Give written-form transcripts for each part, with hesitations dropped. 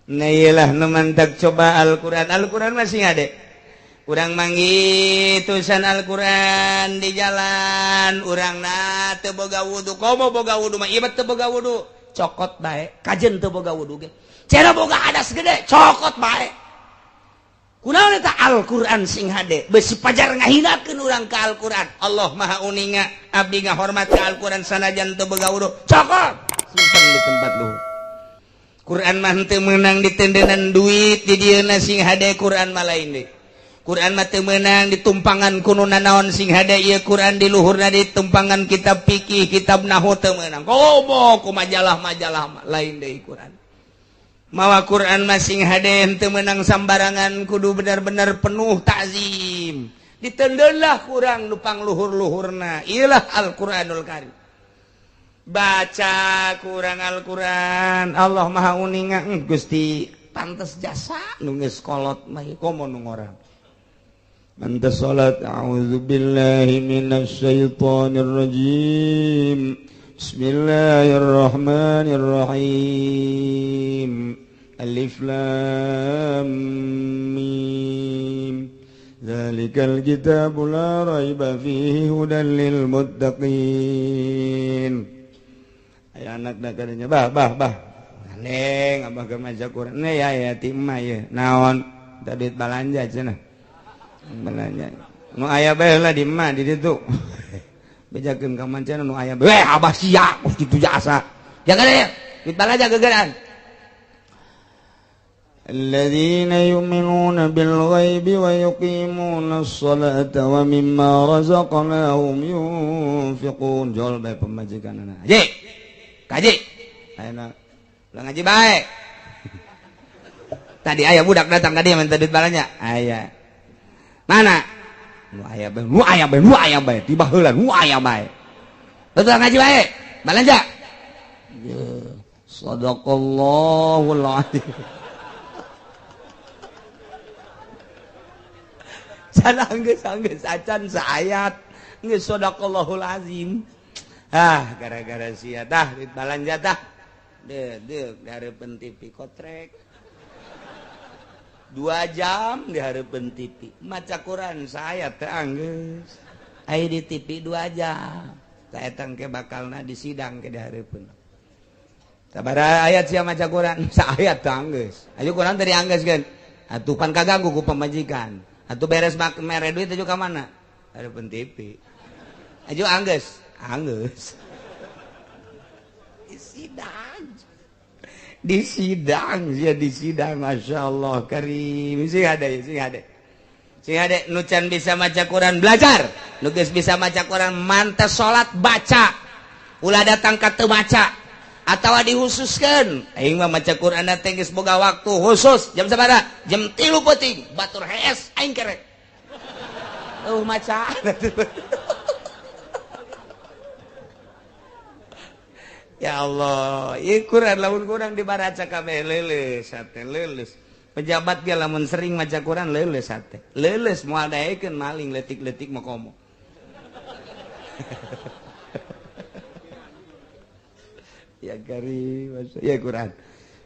Nah iyalah nu mantak coba Al-Qur'an. Al-Qur'an masih ada. Urang manggih tulisan Al-Qur'an di jalan, urang na teu boga wudu, komo boga wudu mah ieu teu boga wudu, cokot bae, kajen teu boga wudu ge. Cera boga hadas gede, cokot bae. Kunaon eta Al-Qur'an sing hade, besi pajar ngahinakeun urang ka Al-Qur'an. Allah Maha Uninga, abdi ngahormat ka Al-Qur'an sanajan teu boga wudu, cokot, simpen di tempat luhur. Quran mah teu meunang ditendenan duit di dieuna sing hade Quran mah lain deui. Quran mah teu meunang ditumpangan ku nu nanaon sing hade ieu Quran di luhurna ditumpangan kitab fikih, kitab nahwu teu meunang. Komo ku majalah-majalah lain deui Quran. Mawa Quran mah sing hade teu meunang sambarangan kudu benar-benar penuh takzim. Ditendeunlah kurang nu pangluhur-luhurna. Ieulah Al-Qur'anul Karim. Baca kurang Al-Qur'an Allah Maha Uninga Gusti pantes jasa nu geus kolot mah komo nu ngorang pantes salat a'udzubillahi minasyaitonir rajim bismillahirrahmanirrahim alif lam mim dzalikal kitabu la raiba fihi hudan lil muttaqin. Aya anak da kadenya bah bah bah neng abah keur maca Quran ne ya ya ti emak ye naon teh duit balanja cenah balanja nu aya bae lah di emak di ditu bejakeun ka mancana nu aya bae abah sia kitu jasa jangan ya duit balanja gegeran. Alladzina yu'minuna bil ghaibi wa yuqimuna as-salata wa mimma razaqnahum yunfiqun. Jol bae pamajikanna. Haji. Kaji. Ayeuna ulah ngaji bae. Tadi aya budak datang ka dieu minta duit balanja. Aya. Mana? Nu aya bae, nu aya bae, nu aya bae, tiba heula nu aya bae. Betul ngaji bae. Balanja. Sadaqallahul azim. Sana geus geus acan saayat geus sadaqallahul azim. Ah gara-gara sia tah duit balanja tah. Deuk deuk di hareupeun TV kotrek. 2 jam di hareupeun TV maca Quran saayat teh anggeus. Aya di TV 2 jam. Tah eta engke bakalna di sidang ke di hareupeun. Sabaraha ayat sia maca Quran? Saayat teh anggeus. Ayo Quran teh dianggeuskeun. Atuh pan kaganggu ku pamajikan. Atuh beres mere duit aju ka mana? Hareupeun TV. Aju anggeus, anggeus. Di sidang. Di sidang sia di sidang masyaallah karim. Sing hade, sing hade. Sing hade nu can bisa maca Quran belajar. Nu geus bisa maca Quran mantes salat baca. Ulah datang ka teu maca. Atawa dihususkeun. Aing mah maca Quran teh geus boga waktu khusus jam sabaraha? Jam 3 peuting batur hees aing kerek. Maca. Ya Allah, ieu Quran lamun kurang dibaraca kabeh leuleus hate leuleus. Pejabat ge lamun sering maca Quran leuleus hate. Leuleus moal daekeun maling leutik-leutik mah komo. Ya karim, ya Quran.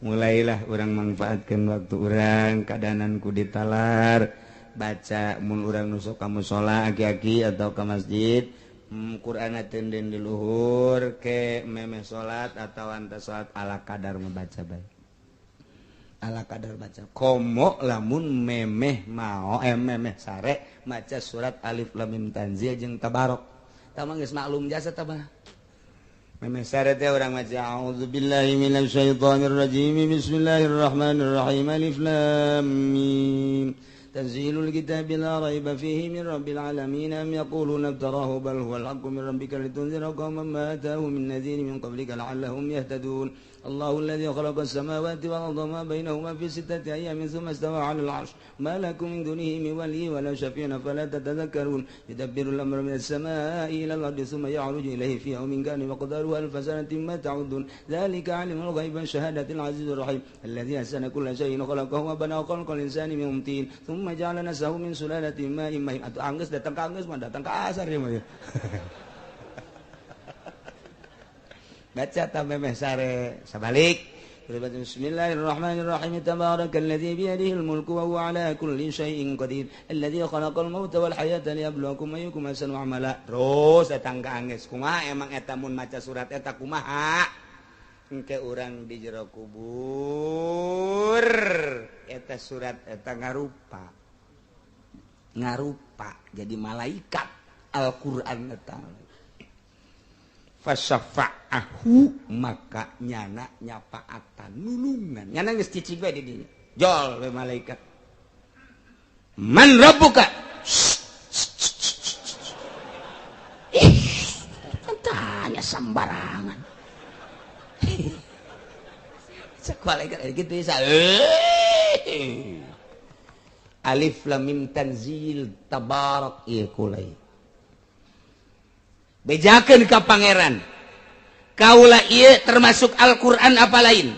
Mulailah orang manfaatkan waktu orang kadanan ku ditalar baca mun urang nusuk ka musala aki-aki atau ka masjid Quran tenden di luhur ke memeh salat atau anta salat ala kadar membaca bae. Ala kadar baca. Komo lamun memeh mao memeh sare maca surat Alif Lam Mim Tanzil jeung Tabarok. Tah mah geus maklum jasa tah mah. Memeh sare teh urang maca a'udzubillahi minasyaitonir rajim bismillahirrahmanirrahim alif lam mim تنزيل الكتاب لا ريب فيه من رب العالمين أم يقولون افتراه بل هو الحق من ربك لتنذر قوما ما أتاهم من نذير من قبلك لعلهم يهتدون الله الذي خلق السماوات والأرض وما بينهما في 6 أيام ثم استوى على العرش ما لكم من دونه من ولي ولا شفيع فلا تتذكرون يدبر الأمر من السماء إلى الأرض ثم يعرج إليه في يوم كان مقداره 1000 سنة ما تعدون ذلك عالم الغيب والشهادة العزيز الرحيم الذي أحسن كل شيء خلقه وبنى خلق الإنسان من طين ثم جعل نسله من سلالة ماء مهين. Atuh anggeus datang ka anggeus mah datang ka asar ieu mah. Baca ta memeh sare sabalik Bismillahirrahmanirrahim. Tabarakalladzi biyadihil mulku wa huwa ala kulli syai'in qadir. Alladzi khalaqal mauta wal hayata liyabluwakum ayyukum ahsanu amala. Terus datang ka angges. Kumaha emang eta mun maca surat eta kumaha? Engke urang di jero kubur eta surat eta ngarupa. Ngarupa jadi malaikat Al-Qur'an eta. Fasafa'ahu maka nyana nyapaatan nulungan nyana geus cicing bae di dinya jol we malaikat man rabbuka. Ih, tanya sembarangan. Cek malaikat gitu isa. Alif lam mim tanzil tabarak ieu kulai. Bejakeun ka pangeran kaula ieu termasuk Al-Qur'an apa lain?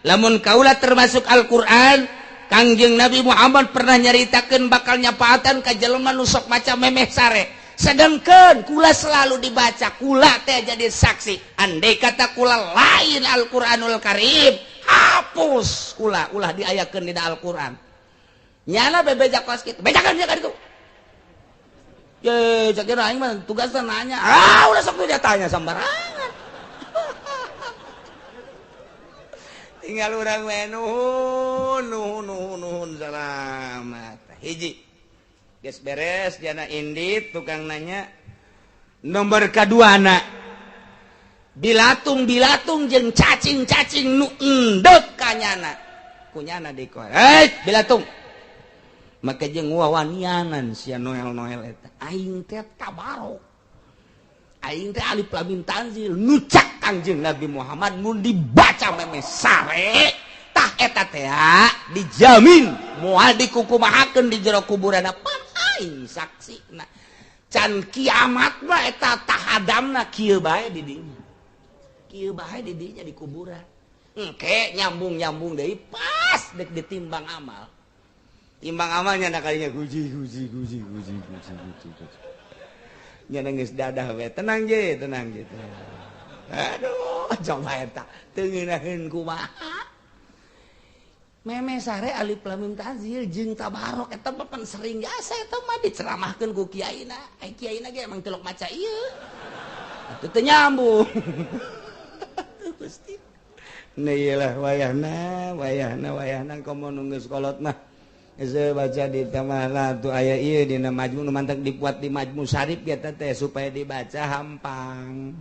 Lamun kaula termasuk Al-Qur'an, Kangjeng Nabi Muhammad pernah nyaritakeun bakal nyapaatan ka jelema nu sok maca memeh sare. Sedangkan kula selalu dibaca, kula teh jadi saksi. Andai kata kula lain Al-Qur'anul Karim, hapus kula ulah diayakeun dina Al-Qur'an. Nyana bebeja kos kitu, bejakeun nya ka ditu. Ye, cak kira aing mah tugasna nanya. Ah, ulah sok dia tanya sembarangan. Tinggal urang we nuhun, nuhun, nuhun, nuhun salamat. Hiji. Geus beres jana indit tukang nanya. Nomor kaduana. Bilatung-bilatung jeung cacing-cacing nu endek ka nyana. Kunyana dikoe. Hei, bilatung. Maka jeung wawanianan sia Noel-Noel eta. Aing teh tabarok. Aing teh alif lam mim tanzil nucak Kangjeng Nabi Muhammad mun dibaca memeh sare tah eta teh dijamin moal dikukumahakeun di jero kuburanna pan aing saksina. Can kiamat mah eta tahadamna kieu bae di dinya. Kieu bae di dinya di kuburan. Engke nyambung-nyambung deui pas dek ditimbang amal. Timbang amalnya nak kalinya guji guji guji guji guji guji guji. Nya geus dadah we, tenang je, tenang je. Aduh, coba eta teu ngeunaheun kumaha. Meme sare alif lam mim tanzil jeung tabarok eta mah pan sering jasa eta mah diceramahkeun ku kiaina. Ai kiaina ge emang telok maca ieu. Atuh teu nyambung. Atuh Gusti. Nah iyalah wayahna, wayahna, wayahna komo nu geus kolot mah. Geus baca di tamah tuh aya ieu dina majmu nu mantak dipuat di majmu syarif eta teh supaya dibaca hampang.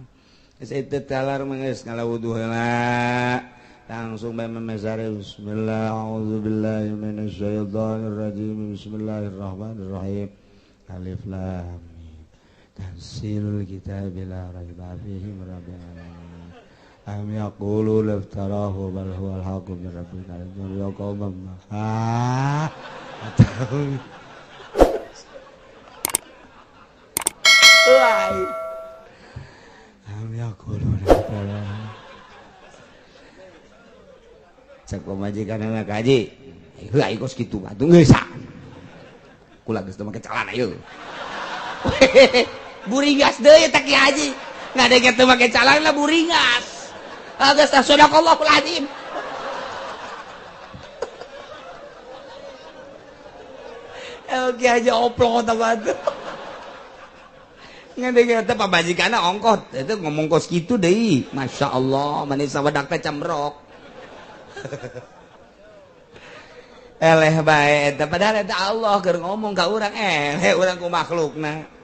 Geus eta talar mah geus ngalawuduh heula. Langsung bae memesare bismillah auzubillahi minasyaitonir rajim bismillahirrahmanirrahim. Alif lam mim. Tanzilul kitabi la raiba fihi min rabbil alamin. Am yaqulu laftarahu bal huwal haqqu min rabbika ya qauman ah atau am yaqulu laftarahu cek pamajikan anak haji heula kos kitu atuh geus kula geus teu make celana ieu buringas deui eta ki haji ngadenge teu make celana buringas. Agus sadaqallahul azim. Oke aja oplok otak batu. Ngadenge eta pamajikanna ongkot, itu ngomong kos kitu deui. Masya Allah, manis sawadak teh camrok. Eleh bae eta padahal eta Allah keur ngomong ka urang, eleh urang ku makhlukna.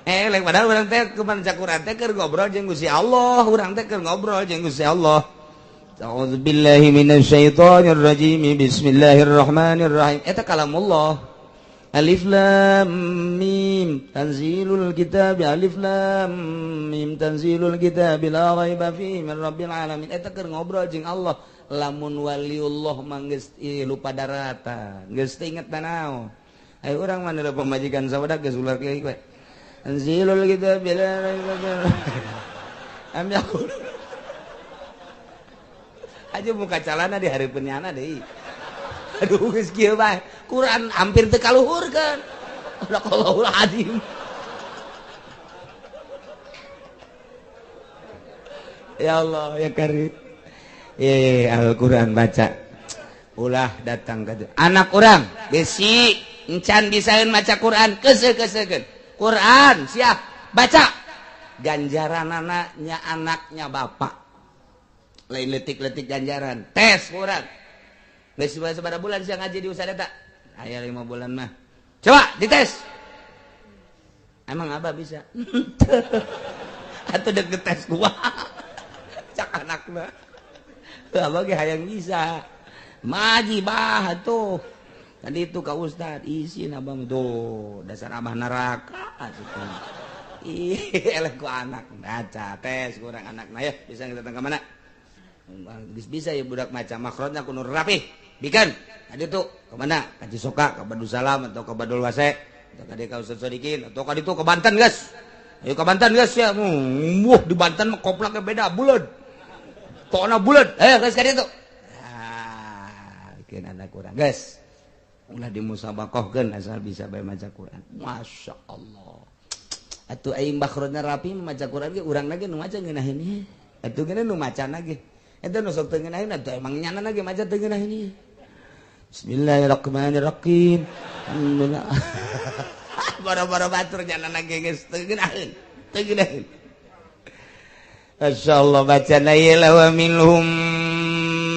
Eleh padahal urang teh kuman cakuran teh keur ngobrol jeung Gusti Allah, urang teh keur ngobrol jeung Gusti Allah. A'udzubillahi minasyaitonir rajim. Bismillahirrahmanirrahim. Eta kalamullah. Alif lam mim tanzilul kitab alif lam mim tanzilul kitab la raiba fihi min rabbil alamin. Eta keur ngobrol jeung Allah. Lamun waliullah mah geus lupa daratan, geus teu inget naon. Ayo urang mah da pamajikan sawadak geus ular kieu we. Anzilul kitab la raiba fihi. Am yaqul. Aja muka calana di hareupeun nyana deui. Aduh geus kieu bae. Quran hampir teu kaluhurkeun. Sadaqallahul azim. Ya Allah ya Karim. Al-Quran baca. Ulah datang ke anak orang besi encan bisaeun maca Quran keuseuh-keuseuhkeun. Quran siap baca. Ganjaran anaknya anaknya bapak. Lain letik-letik ganjaran. Tes Quran. Geus sabaraha bulan sia ngaji di ustaz eta? Aya 5 bulan mah. Coba dites. Emang abah bisa? Atau dek tes gua. Cak anak mah. Abah ge hayang bisa. Maji bah tuh. Tadi itu ka ustad isin abah tuh dasar abah neraka atuh. Ih, eleh ku anak baca tes kurang anak nah ya bisa datang ke mana? Bisa ya budak maca makrotnya kudu rapih. Bikan tadi tuh ke mana? Ka Cisoka, ke Badul Salam atau ke Badul Wase atau ka ka Ustaz Sodikin atau ka ditu ke Banten guys. Ayo ke Banten guys ya. Wuh, di Banten mah koplaknya beda buleud. Tona buleud. Ayo guys ka ditu. Ah, bikin anak kurang guys. Ulah dimusabaqahkeun asal bisa bae maca Quran. Masya Allah. Atuh aing makhrajna rapi maca Quran ge urang lagi nu maca ngeunaheun ieu. Atuh geuna nu macana ge. Eta nu sok teu ngeunaheun atuh emang nyana ge maca teu ngeunaheun ieu. Bismillahirrahmanirrahim. Alhamdulillah. Boro-boro batur nyana ge geus teu ngeunaheun. Teu ngeunaheun. Masyaallah bacana ieu wa minhum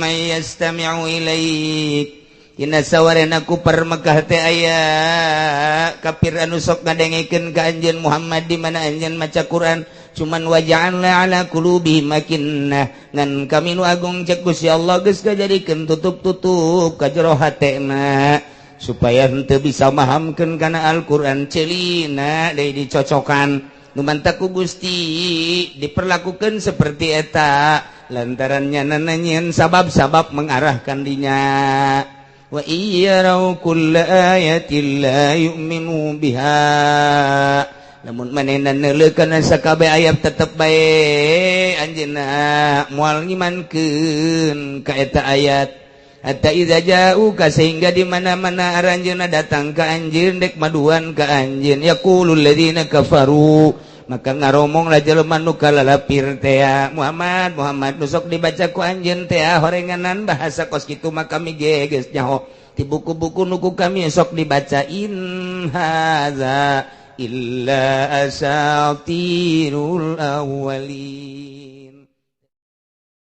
may yastami'u ilaik. Dina sawarena kupar Mekah teh aya kafir anu sok ngadengekeun ka anjeun Muhammad di mana anjeun maca Quran cuman waja'alna ala qulubihim makinnah ngan kami nu agung cek Gusti Allah geus kajadikeun tutup-tutup ka jero hatena supaya henteu bisa mahamkeun kana Al-Qur'an celina deui dicocokan nu mantak ku Gusti diperlakukan seperti eta lantaran nyana nyieun sabab-sabab mengarahkan dinya. Wa iyyarau kulla ayatin la yu'minu biha lamun manehna neuleukeun sakabeh ayat tetep bae anjeunna moal ngimankeun ka eta ayat hatta idza ja'uka sehingga di mana-mana aranjeunna datang ka anjeun dek maduan ka anjeun yaqulul ladzina kafaru maka ngaromong lah jelema nu kalalapir teh Muhammad Muhammad nu sok dibaca ku anjeun teh horenganan bahasa kos kitu mah kami ge geus nyaho di buku-buku nu ku kami sok dibaca in hadza illa asatirul awwalin.